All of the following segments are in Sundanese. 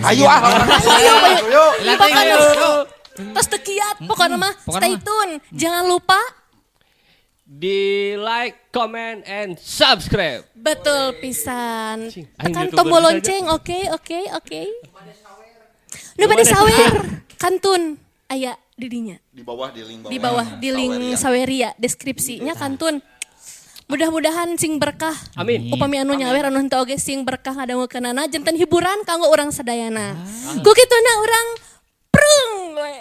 Ayo ah. Ayo, ayo. Lah, Pokoknya ayo. tos teu kiat pokoknya mah Pokoknya stay mah. tune. Jangan lupa Di like, comment, and subscribe. betul pisan. Cing, aing Tekan YouTuber tombol saja. lonceng, oke oke oke. Nu bade sawer kantun aya di dinya. Di bawah di link bawah. Di bawah di link Saweria. Saweria deskripsinya kantun. Mudah-mudahan sing berkah. Amin. Upami anu nyawer anu henteu oge sing berkah ngadangukeunana janten hiburan kanggo urang sadayana. Ku kituna urang prung we.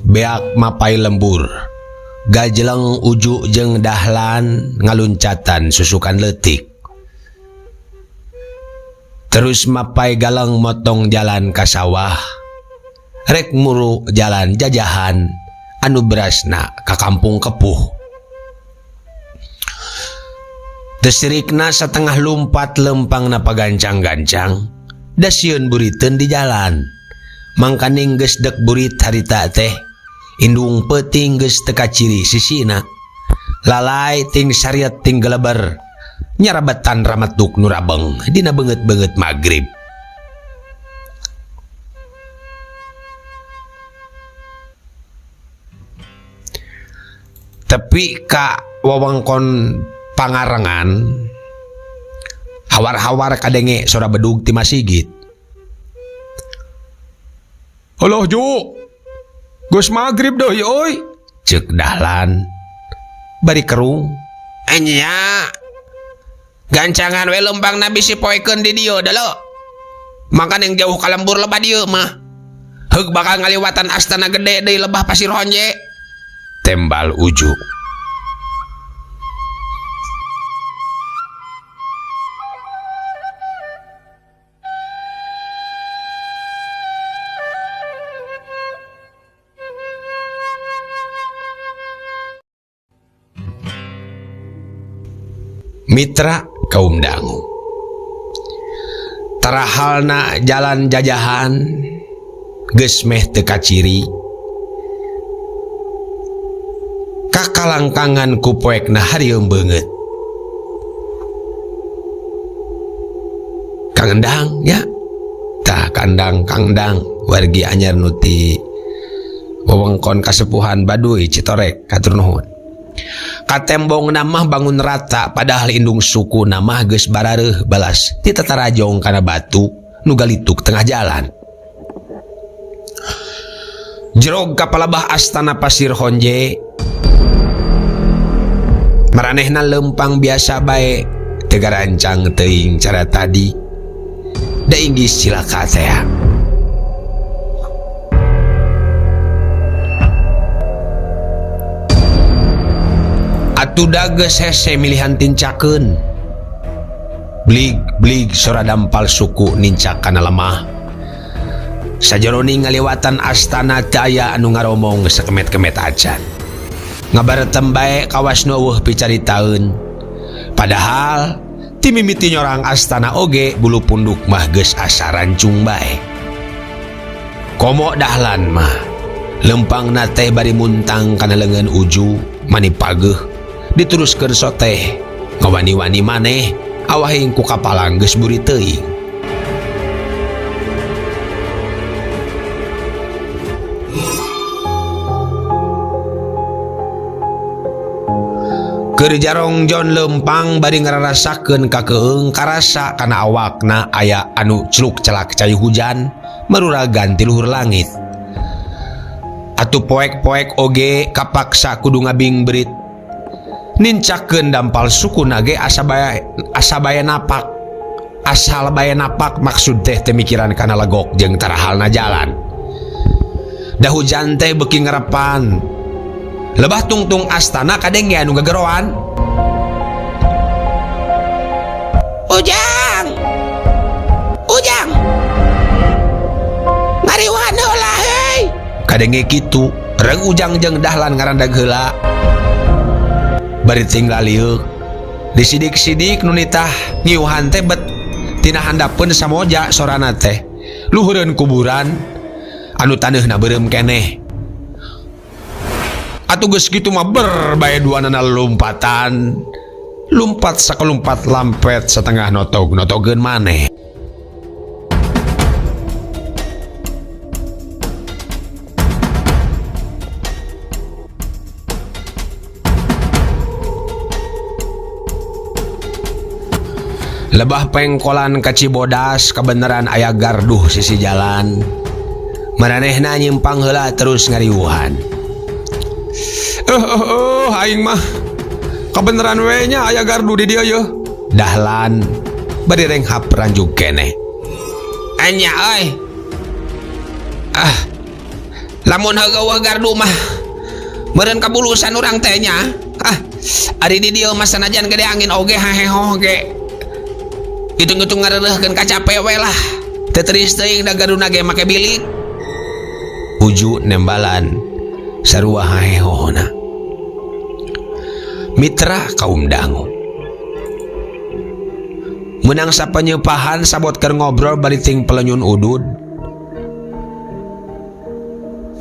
Beak mapai lembur gajeleng uju jeung Dahlan ngaluncatan susukan leutik terus mapai galang motong jalan ka sawah rek muru jalan jajahan anu berasna ka kampung kepuh tesirikna setengah lumpat lempang napa gancang-gancang da sieun buriteun di jalan mangkaning geus dek burit harita teh indung peuting geus teu kaciri sisina lalai ting sariat ting geleber nyarabetan rametuk nu rabeng dina beungeut-beungeut magrib. Tepi ka wewengkon Pangarengan hawar-hawar kadenge sora bedug ti masigit. Aloh Ju, geus magrib deui euy, ceuk Dahlan bari kerung. Enya gancangan we lempangna bisi poekeun di dieu deuleu. Mangkaning jauh ka lembur lebah dieu mah. Heug bakal ngaliwatan astana gede deui lebah Pasir Honje. Tembal Uju. Mitra kaum dangu. Tarahalna jalan jajahan geus meh teu kaciri. Kakalangkangan ku poekna harieum beungeut. Kang Endang nya. Tah kandang Kang Endang wargi anyar nu ti wewengkon kasepuhan Baduy Citorek hatur nuhun. Katembong mah bangun rata padahal indung suku mah geus barareuh balas ti tatarajong kana batu nu galituk tengah jalan. Jerog ka palabah astana Pasir Honje maranehna lempang biasa bae teu garancang teuing cara tadi da inggis cilaka teh. Atuda geus hese milihan tincakeun. Blig-blig sora dampal suku nincak kana lemah. Sajeroning ngaliwatan astana teu aya anu ngaromong sakemet-kemet acan. Ngabaretem bae kawas nu eueuh picaritaeun. Padahal ti mimiti nyorang astana oge bulu punduk mah geus asa rancung bae. Komo Dahlan mah lempangna teh bari muntang kana leungeun Uju mani pageuh diteruskeun soteh ngawani-wani maneh awahing ku kapalang geus buri teuing. Keur jarongjon lempang bari ngararasakeun kakeung karasa kana awakna aya anu celuk celak cai hujan meruragan ti luhur langit. Atuh poek-poek oge kapaksa kudu ngabingberit. Nincakeun dampal sukuna ge asa bae asa bae napak. Asal bae napak maksud teh teu mikiran kana legok jeung tarahalna jalan. Da hujan teh beuki ngerepan. Lebah tungtung astana kadenge anu gegeroan. Ujang. Ujang. Ngariweuhan heula heuy. Kadenge kitu, reung Ujang jeung Dahlan ngarandag heula. Bari ting lalieuk. Disidik-sidik nu nitah ngiuhan teh bet tina handapeun samoja sorana teh. Luhureun kuburan anu taneuhna beureum keneh. Atuh geus kitu mah ber bae duanana lumpatan. Lumpat sakalumpat lampet satengah notog notogeun maneh. Lebah pengkolan ka Cibodas kabeneran aya garduh sisi jalan. Maranehna nyimpang heula terus ngariweuhan. Aing mah kabeneran we nya aya gardu di dieu yeuh. Dahlan bari renghap ranjug keneh. Anya euy. Ah. Lamun heueuh gardu mah meureun kabulusan urang teh nya. Ah, ari di dieu mah sanajan gede angin oge hahehoh ge. Hitung-hitung ngareureurkeun kacape we lah. Teu teris teuing da garduna ge make bilik. Uju nembalan sarua hahehohna. Mitra kaum dangu. Menang sapenyepahan sabot keur ngobrol bari ting pelenyun udud.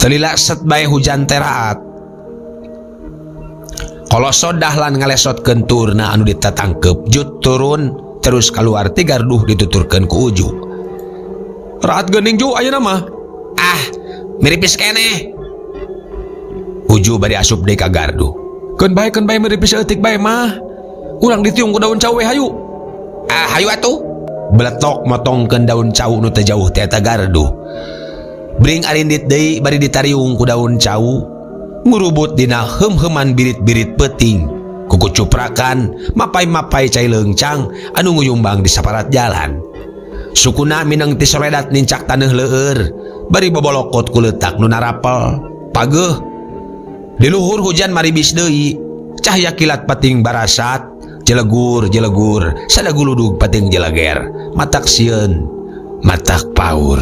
Telila set bae hujan teh raat. Kolosod Dahlan ngalesotkeun turna anu ditatangkeup jut turun terus keluar ti garduh dituturkeun ku Uju. Raat geuning Ju ayeuna mah. Ah, miripis keneh. Uju bari asup deui ka garduh. Keun bae miripis eutik bae mah. Urang ditiung ku daun cau we hayu. Ah, hayu atuh. Beletok motongkeun daun cau nu teu jauh ti eta garduh. Bring arindit deui bari ditariung ku daun cau. Ngurubut dina heum-heuman birit-birit peuting. Kuku cuprakan, mapai-mapai cai leungcang anu nguyumbang di saparat jalan. Sukuna mineng ti soledat nincak taneuh leueur, bari bobolokot ku leutak nu narapel. Pageuh. Di luhur hujan maribis deui, cahya kilat pating barasat, jelegur-jelegur, sadaguludug pating jeleger, matak sieun, matak paur.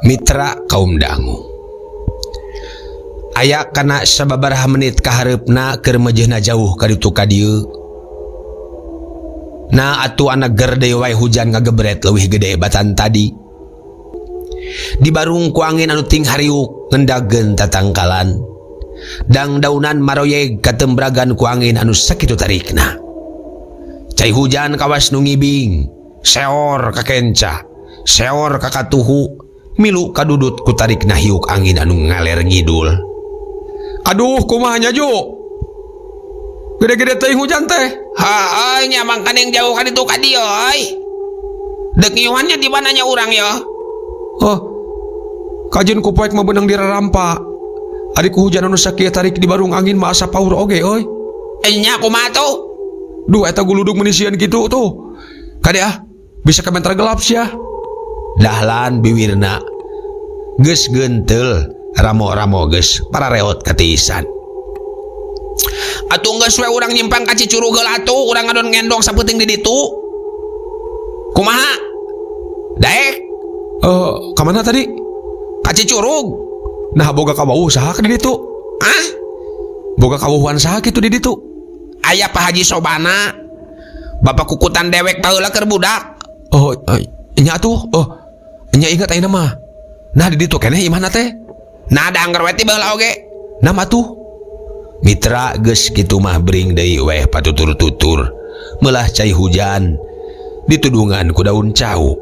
Mitra kaum dangu. Aya kana sababaraha menit kahareupna keur meujeuhna jauh ka ditu ka dieu. Na atuh anak gerde wae hujan ngagebret leuwih gede batan tadi. Dibarung ku angin anu ting hariuk ngendageun tatangkalan. Dang daunan maroyeg katembragan ku angin anu sakitu tarikna. Cai hujan kawas nu ngibing, seor kakenca, seor kakatuhu, milu kadudut ku tarikna hiuk angin anu ngaler ngidul. Aduh, kumaha nya Ju? Gede-gede teuing hujan teh. Heuh, nya mangkaning jauh ka ditu ka dieu euy. Deuk ngiuhannya di mananya urang ya? Oh, kajeun ku poek mah beunang dirarampa. Ari ku hujan anu sakieu tarik di barung angin mah asa paur oge euy. Nya kumaha tuh? Duh, eta guludug meuni sieun kitu tuh. Kade ah, bisa kabentar gelap sia. Dahlan biwirna geus geunteul, ramo-ramo geus parareot katiisan. Atuh geus we urang nyimpang ka Cicurug heula atuh, urang ngadon ngendong sapeuting di ditu. Kumaha? Daek? Eh, ka mana tadi? Ka Cicurug. Nah, boga kawauh saha di ditu? Ah? Boga kawuhan saha kitu di ditu? Aya Pak Haji Sobana. Bapak kukutan dewek baheula keur budak. Oh, nya atuh. Oh, nya ingat ayeuna mah. Nah, di ditu keneh imahna teh. Nah, da angger we ti baheula oge. Nah, atuh. Mitra geus kitu mah bring deui weh patutur-tutur. Meulah cai hujan ditudungan ku daun cau.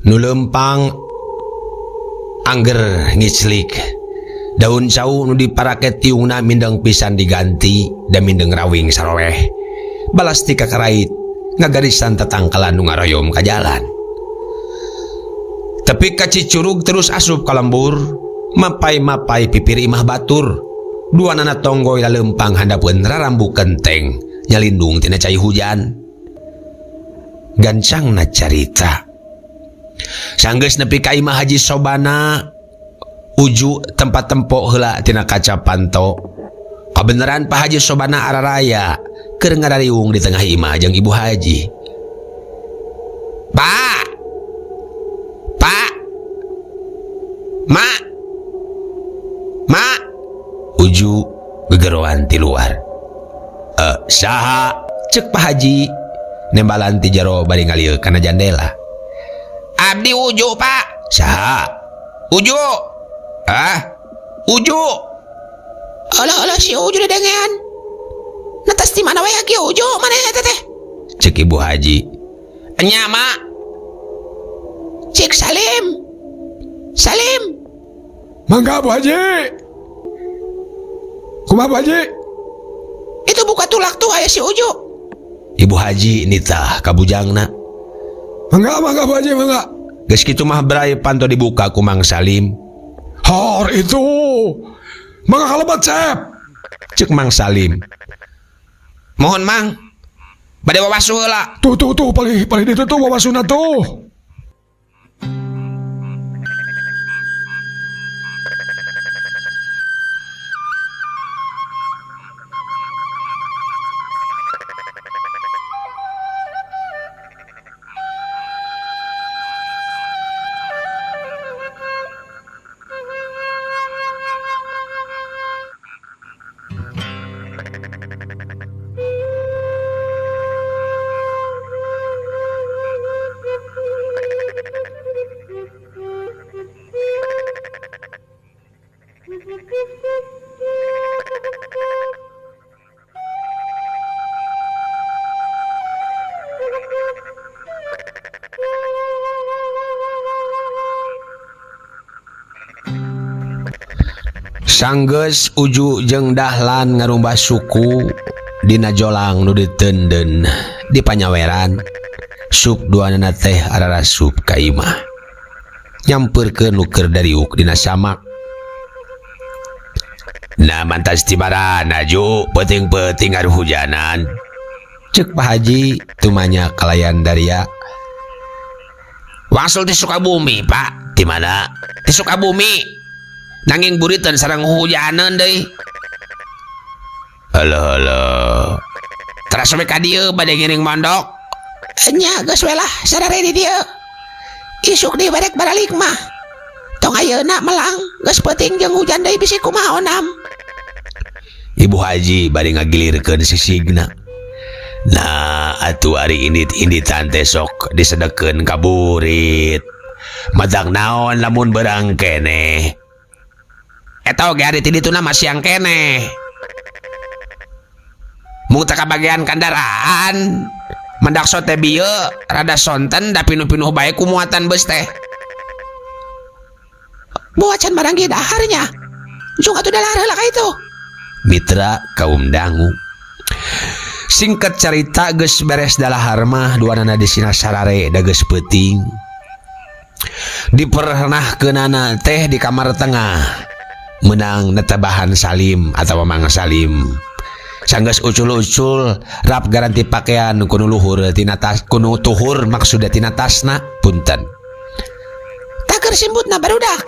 Nu leumpang angger ngiclik. Daun cau nu diparake tiungna mindeng pisan diganti da mindeng rawing saroweh. Balas ti kakarait ngagarisan tatangkalan nu ngaroyom ka jalan. Tepi ka Cicurug terus asup ka lembur, mapai-mapai pipir imah batur. Duanana tonggoy laleumpang handapeun rarambu kenteng nyalindung tina cai hujan. Gancangna carita. Sanggeus nepi ka imah Haji Sobana, uju tempat tempok heula tina kaca panto. Kabeneran Pak Haji Sobana araraya keur ngarariung di tengah imah jeung Ibu Haji. Pak, Pak, Ma, Ma, uju gegeroan ti luar. Saha? Cek Pak Haji nembalan ti jero bari ngalieu kana jandela. Abdi Uju, Pak. Saha? Uju. Ah? Uju. Alah, alah, si Uju dedengean. Netes di mana wae ki Uju maneh eta teh? Cek Ibu Haji. Enya, Mak. Cek Salim. Salim. Mangga Bu Haji. Kumaha Bu Haji? Itu buka tulak tuh aya si Uju. Ibu Haji nitah ka bujangna. Mangga, mangga Bu Haji, mangga. Geus kitu mah bray panto dibuka ku Mang Salim. Hor itu. Mangga kalebet Cep. Cek Mang Salim. Mohon Mang. Bade wawasuh heula. Tuh tuh tuh palih palih ditu tuh wawasuna tuh. Sanggeus Uju jeung Dahlan ngarumbah suku dina jolang nu ditenden di panyaweran. Sup duanana teh ararasup ka imah. Nyampeurkeun nu keur dariuk dina samak. Nah mantas tibarana Ju, peuting-peuting ngaruhujanan. Cek Pak Haji tumanya kalayan daria. Wangsul ti Sukabumi, Pak. Di mana? Ti Sukabumi. Nanging buriteun sareng hujaneun deui. Alah alah. Teras we ka dieu bade ngiring mondok. Nya geus we lah sarare di dieu. Isuk deui barek baralik mah. Tong ayeuna melang geus peuting jeung hujan deui bisi kumaha onam. Ibu Haji bari ngagilirkeun sisigna. Nah, atuh ari indit-inditan teh sok disedekeun ka burit. Matak naon lamun berang keneh. Eta oge ari ti dituna mah siang keneh. Mung teu kabagean kandaraan. Mendak sote bieu rada sonten da pinuh-pinuh bae ku muatan beus teh. Bawa can maranggi daharnya. Jung atuh dalahar heula ka itu. Mitra kaum dangu. Singkat carita geus beres dalahar mah duanana disina sarare da geus peuting. Dipernahkeunana teh di kamar tengah. Menang netebahan Salim atawa Mang Salim. Sanggeus ucul-ucul rap garanti pakaian kuno luhur tina tas kuno tuhur maksudna tina tasna punten. Taker simbutna barudak.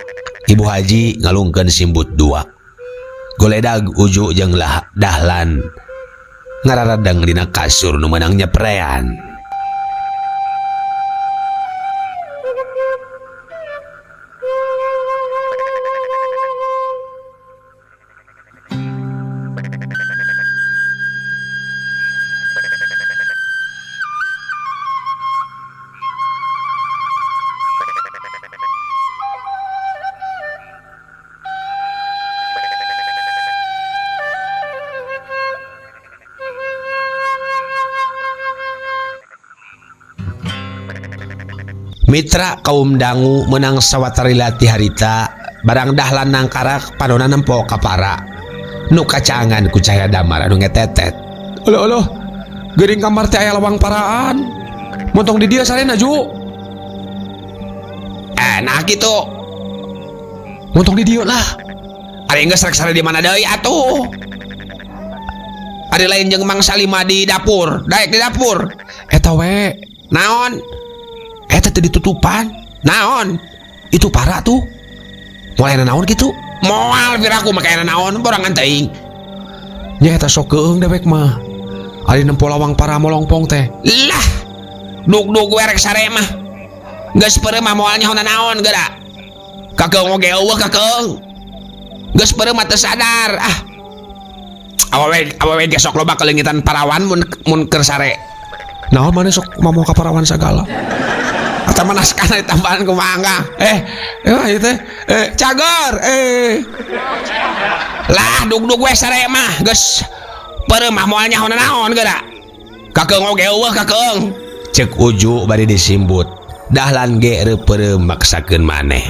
Ibu Haji ngalungkeun simbut dua. Goledag Uju jeung lah Dahlan ngararadang dina kasur nu meunang nyeprean. Mitra kaum dangu menang sawatari latih harita barang Dahlan nangkarak panona nempo kapara nu kacangan ku cahaya damar anu ngetetet. Aloh aloh, geuring kamar teh aya lawang paraan. Montong di dieu sarena Ju. Nah kitu. Montong di dieu lah. Ari geus rek sare di mana deui atuh. Ari lain jeung Mang Salima di dapur, daek di dapur. Eta we. Naon? Eta teh ditutupan. Naon? Itu para tuh. Mulai naon gitu? Moal piraku make naon borangan teuing. Nya eta sok keung dewek mah. Ari nempo lawang para molongpong teh. Lah. Dug-dug we rek sare mah. Geus peureum mah moal nyaho naon geura. Kakeung oge eueuh kakeung. Geus peureum mah teu sadar. Ah. Awewe awewe ge sok loba kaleungitan parawan mun mun keur sare. Naon maneh sok mamoho ka parawan sagala? Atau mana naskahna ditambahan ku mangga. Ya ieu teh. Cager. Lah dug-dug we sare mah geus peureum mah moal nyaho naon geura. Kakeung oge eueuh kakeung. Cek Uju bari disimbut. Dahlan ge reupeureup maksakeun maneh.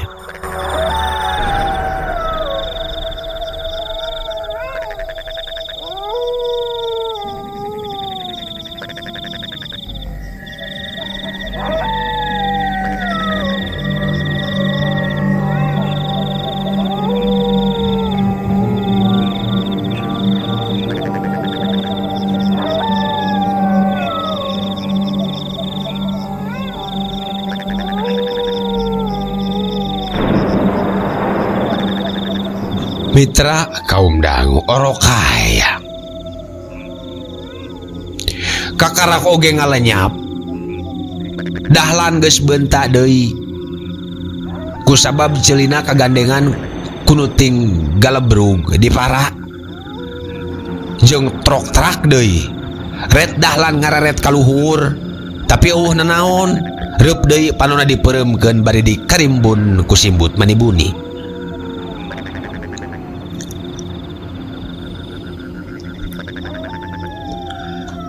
Mitra kaum dangu orokaya. Kakarak oge ngalenyap. Dahlan geus bentak deui. Kusabab celina kagandengan kunuting galebrug di para. Jeung trok-trak deui. Ret Dahlan ngararet kaluhur, tapi eueuh nanaon. Reup deui panona dipeureumkeun bari dikarimbun ku simbut manibuni.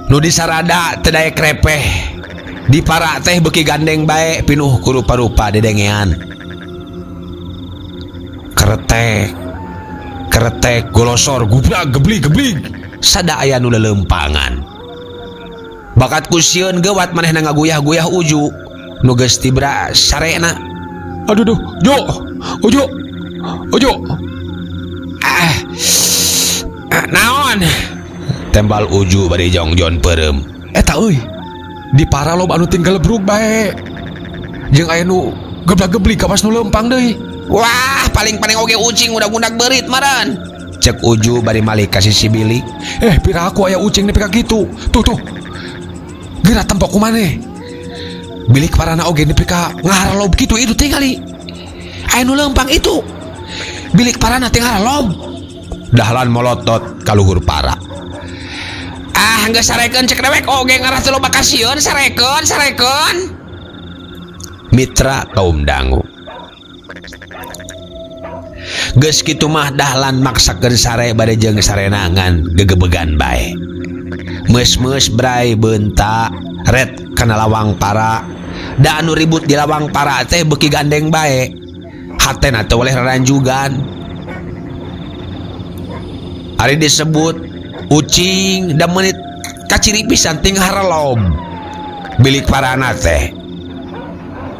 Nu disarada teu daek repeh. Di para teh beuki gandeng bae pinuh ku rupa-rupa dedengean. Keretek, keretek golosor gubrak geblig geblig. Sada aya nu leuleumpangan. Bakat ku sieun geuwat manehna ngaguyah-guyah Uju nu geus tibra sarena. Aduh duh, Jo. Uju. Uju. Naon? Tembal Uju bari jongjon peureum. Eta euy. Di para loba anu tinggal bruk bae. Jeung aya nu geblak-geblik kawas nu leumpang deui. Wah, paling-paling oge ucing udah-gundak beurit meureun. Cek Uju bari malik ka sisi bilik. Pira aku aya ucing nepi ka kitu. Tuh tuh. Geura tempo ku maneh. Bilik parana oge nepi ka ngaharalob kitu itu tingali. Aya nu leumpang itu. Bilik parana teh ngaharalob. Dahlan molotot ka luhur para. Ah, geus sarekeun cek dewek oge ngarah teu loba kasieun sarekeun sarekeun. Mitra kaum dangu. Geus kitu mah Dahlan maksakeun sare bari jeung sarenangan gegebegan bae. Meus-meus brai beunta ret kana lawang para. Da anu ribut di lawang para teh beuki gandeng bae. Hatena teu weleh raranjugan. Ari disebut ucing da meunit kaciri pisan ting harelob. Bilik parana teh.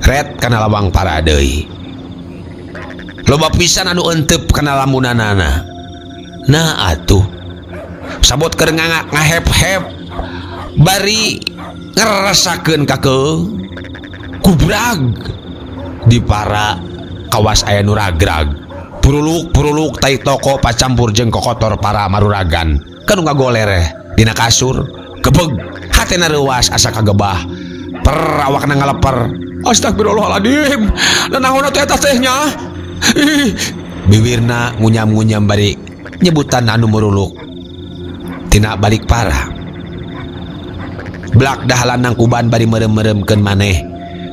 Ret kana lawang para deui. Loba pisan anu entep kana lamunanana. Nah atuh. Sabot keur ngahep-hep bari ngerasakeun kakeung. Kubrag di para kawas aya nu ragrag. Puruluk-puruluk tai toko pacampur jeung kokotor para maruragan. Kanu ngagoler dina kasur, gebeg hatena reuas asa kagebah. Per awakna ngaleper. Astagfirullahaladzim. Nanaon atuh eta teh nya? Ih, biwirna ngunyam-ngunyam bari nyebutan anu muruluk. Tina balik para. Blak Dahlan nangkuban bari merem-meremkeun maneh.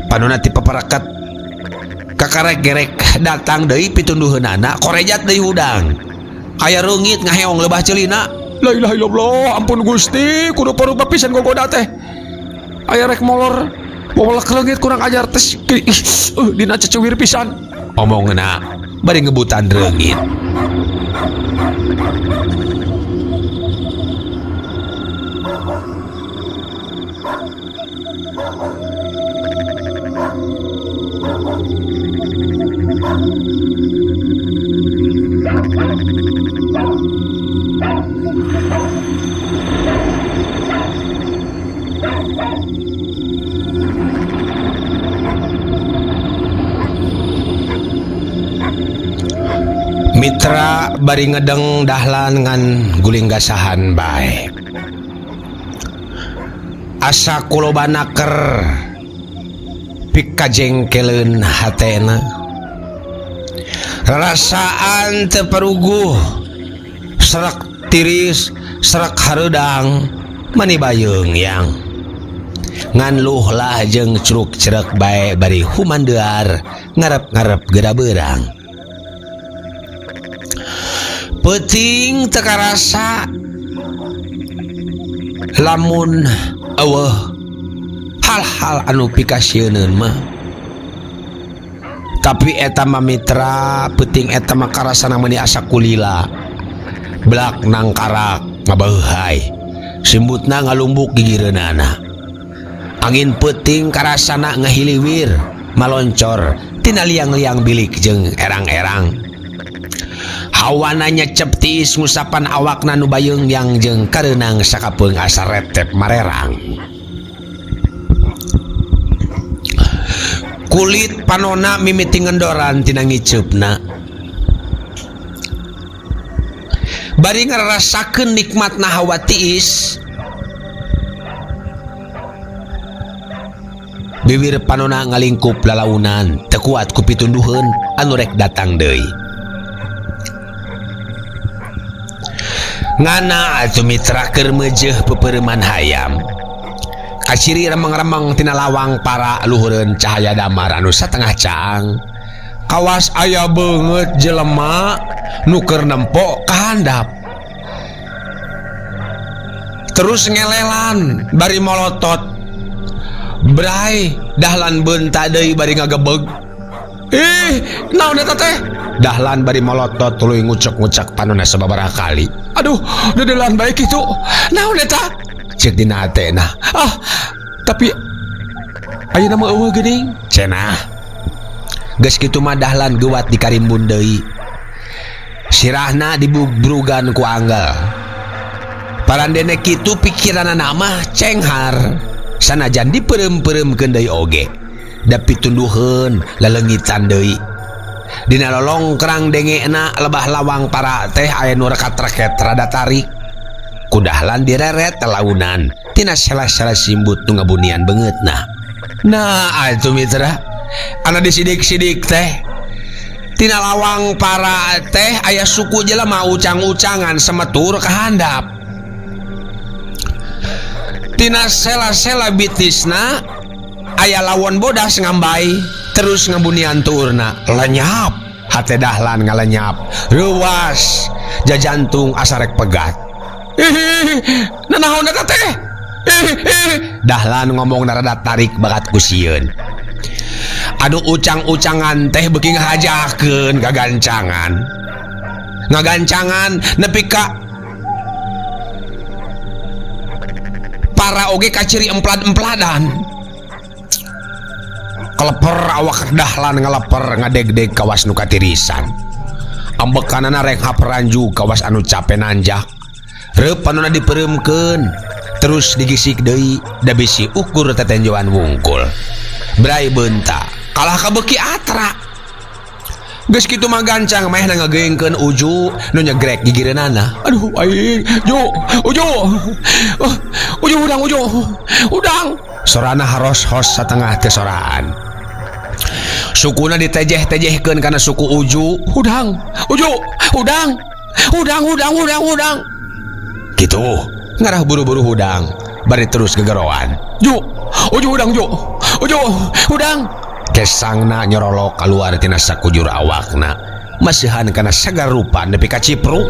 Panona ti papareket. Kakarek gerek datang deui pitunduheunana korejat deui hudang. Aya reungit ngaheong lebah ceulina. La ilaha illallah, ampun Gusti, kudu parupa pisan gogoda teh. Aya rek molor, wawalek leungit kurang ajar tes. Ih, dina cecewir pisan. Omongna bari ngebutan reungit. Mitra bari ngedeng Dahlan ngan guling gasahan bae. Asa kulobana ker pikajengkeleun hatena. Rarasaan teu paruguh, serak tiris, serak hareudang, mani bayeung yang. Ngan luhlah jeung curug-cerek bae bari humandear ngarep-ngarep geura beurang. Peuting teu karasa lamun eueuh hal-hal anu pikasieun mah. Tapi eta mah mitra, peuting eta mah karasana meuni asa kulila. Blak nangkarak ngabeuhai, simbutna ngalumbuk gigireunana. Angin peuting karasana ngahiliwir, maloncor tina liang-liang bilik jeung erang-erang. Hawana nyecep tiis ngusapan awakna nu bayeung yang jeung kareunang sakapeung asa retep marerang. Kulit panona mimiti ngendoran tina ngiceupna. Bari ngarasakeun nikmatna hawa tiis. Bibir panona ngalingkup lalaunan, teu kuat ku pitunduheun anu rek datang deui. Ngana atuh mitra keur meujeuh pepereuman hayam. Kaciri remeng-remeng tina lawang para luhureun cahaya damar anu satengah caang. Kawas aya beungeut jelema nu keur nempo ka handap. Terus ngelelan bari molotot. Bray Dahlan beunta deui bari ngagebeg. Ih, naon eta teh? Dahlan bari molotot tuluy ngucek-ngucek panona sababaraha kali. Aduh, dedelan bae kitu. Naon eta? Cek dina hatena. Ah, tapi ayeuna mah eueuh geuning. Cenah. Geus kitu mah Dahlan geuwat di karimbun deui. Sirahna dibubrugan ku anggal. Parandene kitu pikiranana mah cenghar. Sanajan dipeureum-peureumkeun deui oge. Da pitunduheun laleungitan deui. Dina lolongkrang dengekna lebah lawang para teh aya nu rekat-reket rada tarik. Ku Dahlan direret launan tina sela-sela simbut nu ngabunian beungeutna. Nah atuh mitra, anu disidik-sidik teh tina lawang para teh aya suku jelema ucang-ucangan semetur ka handap. Tina sela-sela bitisna aya lawon bodas ngambai terus ngabunian tuurna lenyap. Hate Dahlan ngalenyap reuas jajantung asa rek pegat. Ih, nanaon eta teh? Ih, ih. Dahlan ngomong rada tarik bakat ku sieun. Anu ucang-ucangan teh beuki ngahajakeun gagancangan. Ngagancangan nepi ka para oge kaciri emplad-empladan. Keleper awak Dahlan ngaleper ngadegdeg kawas nu katirisan. Ambekanana rek haperanju kawas anu cape nanjak. Reup panonna dipereumkeun, terus digisik deui da bisi ukur tetenjoan wungkul. Bray beunta, kalah ka beuki atra. Geus kitu mah gancang mehna ngageungkeun Uju nu nyegrek gigireunana. Aduh aing, Ju, Uju. Oh, Uju hudang Uju. Hudang. Sorana haros-hos satengah teu soraan. Sukuna ditejeh-tejehkeun kana suku Uju. Hudang, Uju, hudang. Hudang, hudang, hudang, hudang. Kitu ngarah buru-buru hudang bari terus gegeroan. Ju, Uju hudang Ju. Uju, hudang. Kesangna nyorolok kaluar tina sakujur awakna. Masihan kana sagar rupa nepi ka cipruk.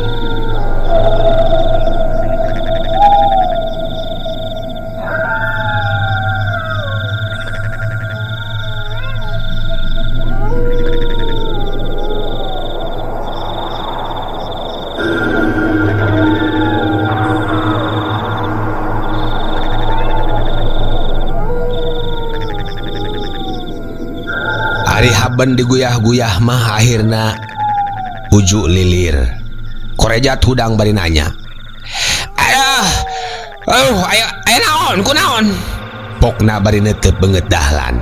Ari haben diguyah-guyah mah akhirna Uju lilir. Korejat hudang bari nanya. Aduh, aduh, ayo, ayo naon, kunaon? Pokna bari neuteup beungeut Dahlan.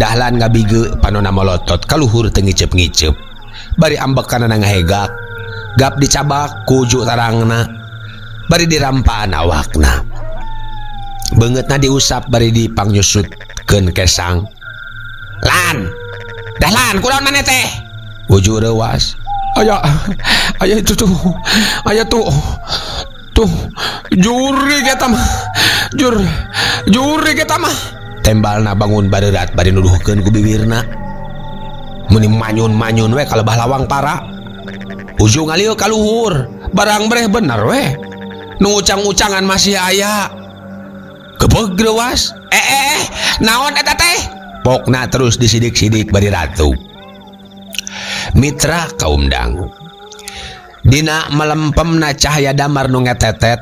Dahlan ngabige panona molotot kaluhur teu ngiceup-ngiceup. Bari ambekanana ngahegak, gap dicabak ku Uju tarangna. Bari dirampaan awakna. Beungeutna diusap bari dipangnyusutkeun kesang. Lan, Dahlan, kunaon maneh teh? Uju reuas. Aya, aya itu tuh, aya tuh, tuh, jurig eta mah, jur, jurig eta mah. Tembalna bangun bareurat bari nuduhkeun ku bibirna. Meuni manyun-manyun we kalebah lawang para. Uju ngalieu ka luhur, barang breh bener we. Nu ucang-ucangan masih aya. Gebeg reuas. Naon eta teh? Pokna terus disidik-sidik bari ratu. Mitra kaum dangu. Dina melempemna cahaya damar nu ngetetet,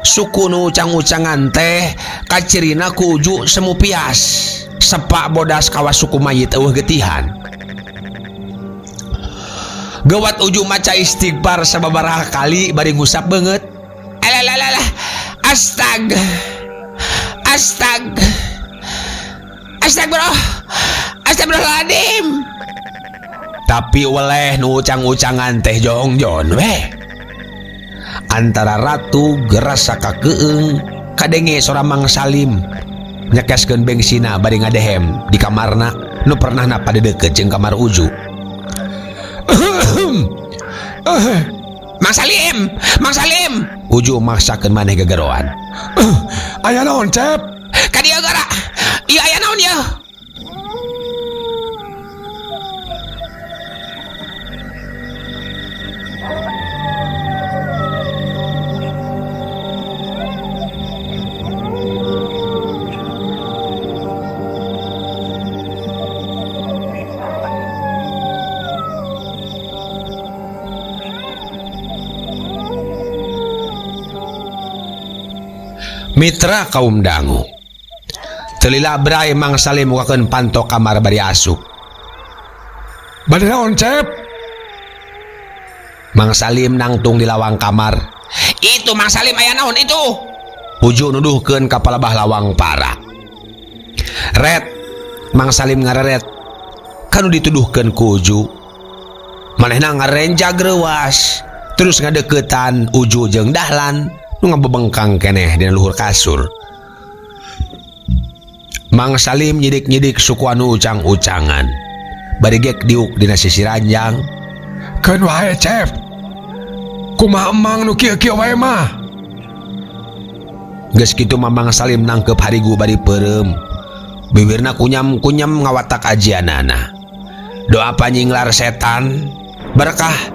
suku nu ucang-ucangan teh kacirina ku Uju semu pias. Sepak bodas kawas suku mayit eueuh getihan. Gewat Uju maca istighfar sababaraha kali bari ngusap beungeut. Alalalah, astag. Astag. Astagfirullah. Astagfirullahaladzim. Tapi weleh nu ucang-ucangan teh jongjon weh. Antara ratu gerasa kakeung kadenge sora Mang Salim nyekeskeun bengsina bari ngadehem di kamarna nu pernahna padedeukeut jeung kamar Uju. Mang Salim, Mang Salim. Uju maksakeun maneh gegeroan. Aya naon, Cep? Ka dieu gara. Ieu aya naon ieu? Mitra kaum dangu. Telila bray Mang Salim mukakeun panto kamar bari asup. Bade naon, Cep? Mang Salim nangtung di lawang kamar. Itu Mang Salim aya naon itu? Uju nuduhkeun ka palebah lawang para. Ret, Mang Salim ngareret. Kanu dituduhkeun ku Uju. Manehna ngarenjag reuas, terus ngadeuketan Uju jeung Dahlan nu ngabebengkang keneh dina luhur kasur. Mang Salim nyidik-nyidik suku anu ucang-ucangan. Bari gek diuk dina sisi ranjang. Keun wae, Cep. Kumaha emang nu kieu-kieu wae mah? Geus kitu mah Mang Salim nangkep harigu bari peureum. Bibirna kunyam-kunyam ngawatak ajianana. Doa panyinglar setan berkah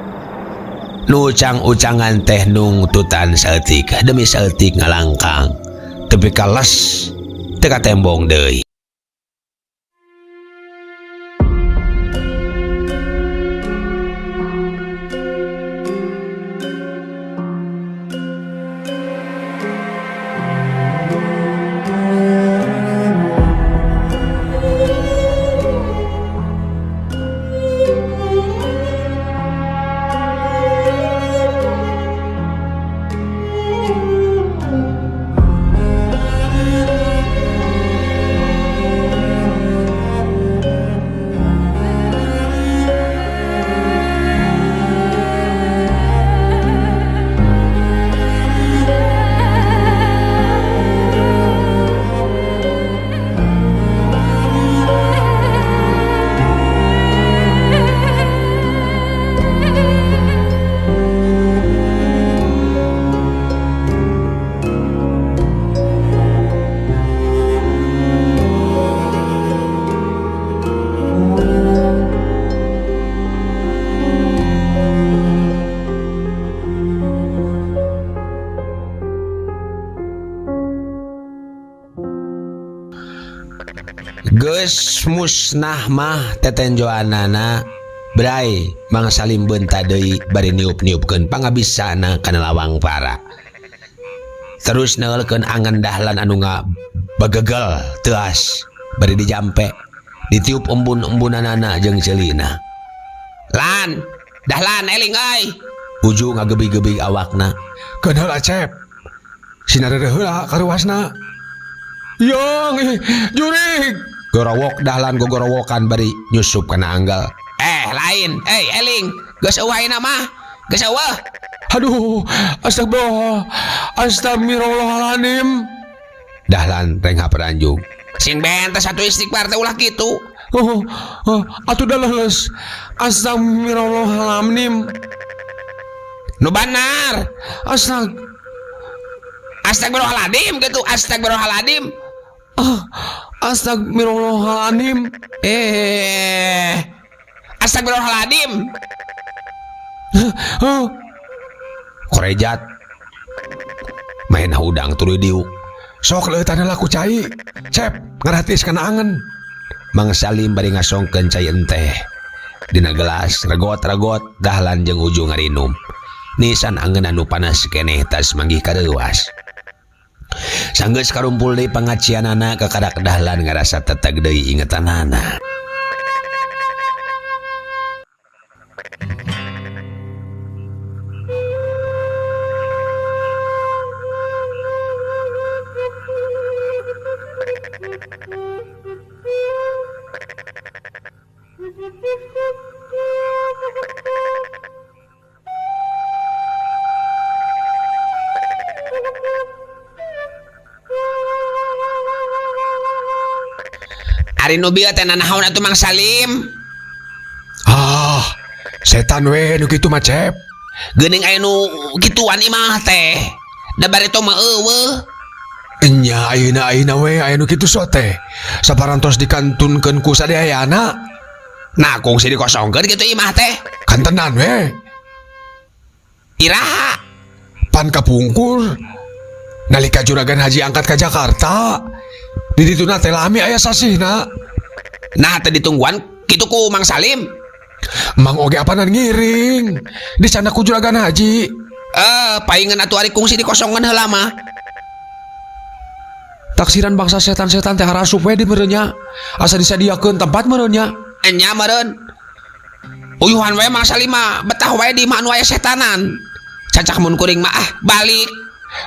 nu ucang-ucangan teh nungtutan saeutik demi saeutik ngalangkang tepi ka les teu katembong deui. Geus musnah mah tetenjoanana Bray Mang Salim beunta deui bari niup-niupkeun pangabisana kana lawang para. Terus neulkeun angan Dahlan anu ngabagegel teuas bari dijampe ditiup embun-embunanana jeung ceulina. Lan, Dahlan eling euy. Uju ngagebi-gebi awakna. Keun heula Cep. Sina reureuh heula karuasna. Yong, ih, jurig. Gorowok Dahlan gogorowokan bari nyusup kana anggal. Lain, eling, geus eueuh ayeuna mah. Geus eueuh. Aduh, astagfirullah. Astagfirullahaladzim. Dahlan renghap ranjung. Sing bentes satu istighfar teh ulah kitu. Oh, oh, atuh dah leles. Astagfirullahaladzim. Nu banar. Astag Astagfirullahaladzim gitu. Astagfirullahaladzim. Ah, astagfirullahaladzim. Astagfirullahaladzim. Huh. Korejat. Main hudang tuluy diuk. Sok leutan heula ku cai. Cep, ngaratis kana angen. Mang Salim bari ngasongkeun cai enteh. Dina gelas regot-regot Dahlan jeung Uju ngarinum. Nisan angen anu panas keneh tas manggih kareuwas. Sanggeus karumpul deui pangacianana kakarak Dahlan ngarasa teteg deui ingetanana. Ari nu bieu teh nanaon atuh Mang Salim? Ah, setan we nu kitu mah Cep. Geuning aya nu kituan imah teh. Da bari teh mah eueuh. Enya ayeuna ayeuna we aya nu kitu so teh. Saparantos dikantunkeun ku sadayana. Nah, kungsi dikosongkeun kitu imah teh. Kantenan we. Iraha? Pan kapungkur. Nalika juragan haji angkat ka Jakarta. Di dituna teh lami aya sasihna. Nah, teh ditungguan kitu ku Mang Salim. Mang oge apanan ngiring. Di sana ku juragan haji. Paingan atuh ari kungsi dikosongkeun heula mah. Taksiran bangsa setan-setan teh harasup we di meureunnya. Asa disadiakeun tempat meureunnya. Enya meureun. Uyuhan we Mang Salim mah betah we di imah anu aya setanan. Cacak mun kuring mah ah balik.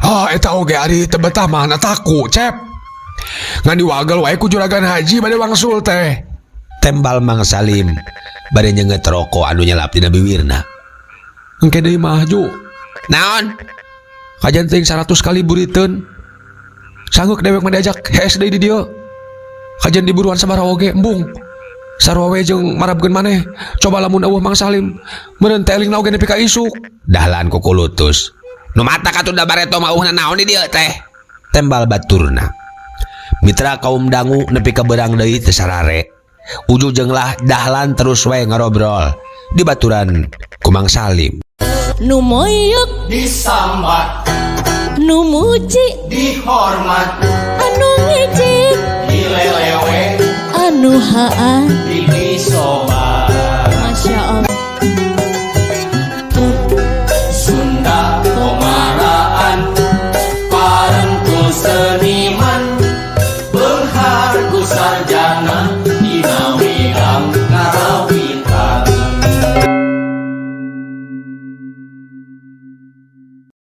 Ah, eta oge ari teu betah mah na taku, Cep. Ngan diwagel wae ku juragan haji bade wangsul teh. Tembal Mang Salim bade nyenget rokok anu nyelap dina biwirna. Engke deui mah Ju. Naon? Kajian teuing 100 kali buriteun. Sanggeuk dewek mah diajak hees deui di dieu. Kajian diburuan sabaraha oge embung. Sarua we jeung marabkeun maneh. Coba lamun eueuh Mang Salim, meureun teh elingna oge nepi ka isuk. Dahlan kukulutus. Nu matak atuh da bareto mah eueuhna naon di dieu teh? Tembal baturna. Mitra kaum dangu nepi ka beurang deui teu sarare. Uju jeung lah Dahlan terus we ngarobrol di baturan ku Mang Salim. Nu moyok disambat, nu muji dihormat, anu ngejek dilelewe, anu haan didisobat.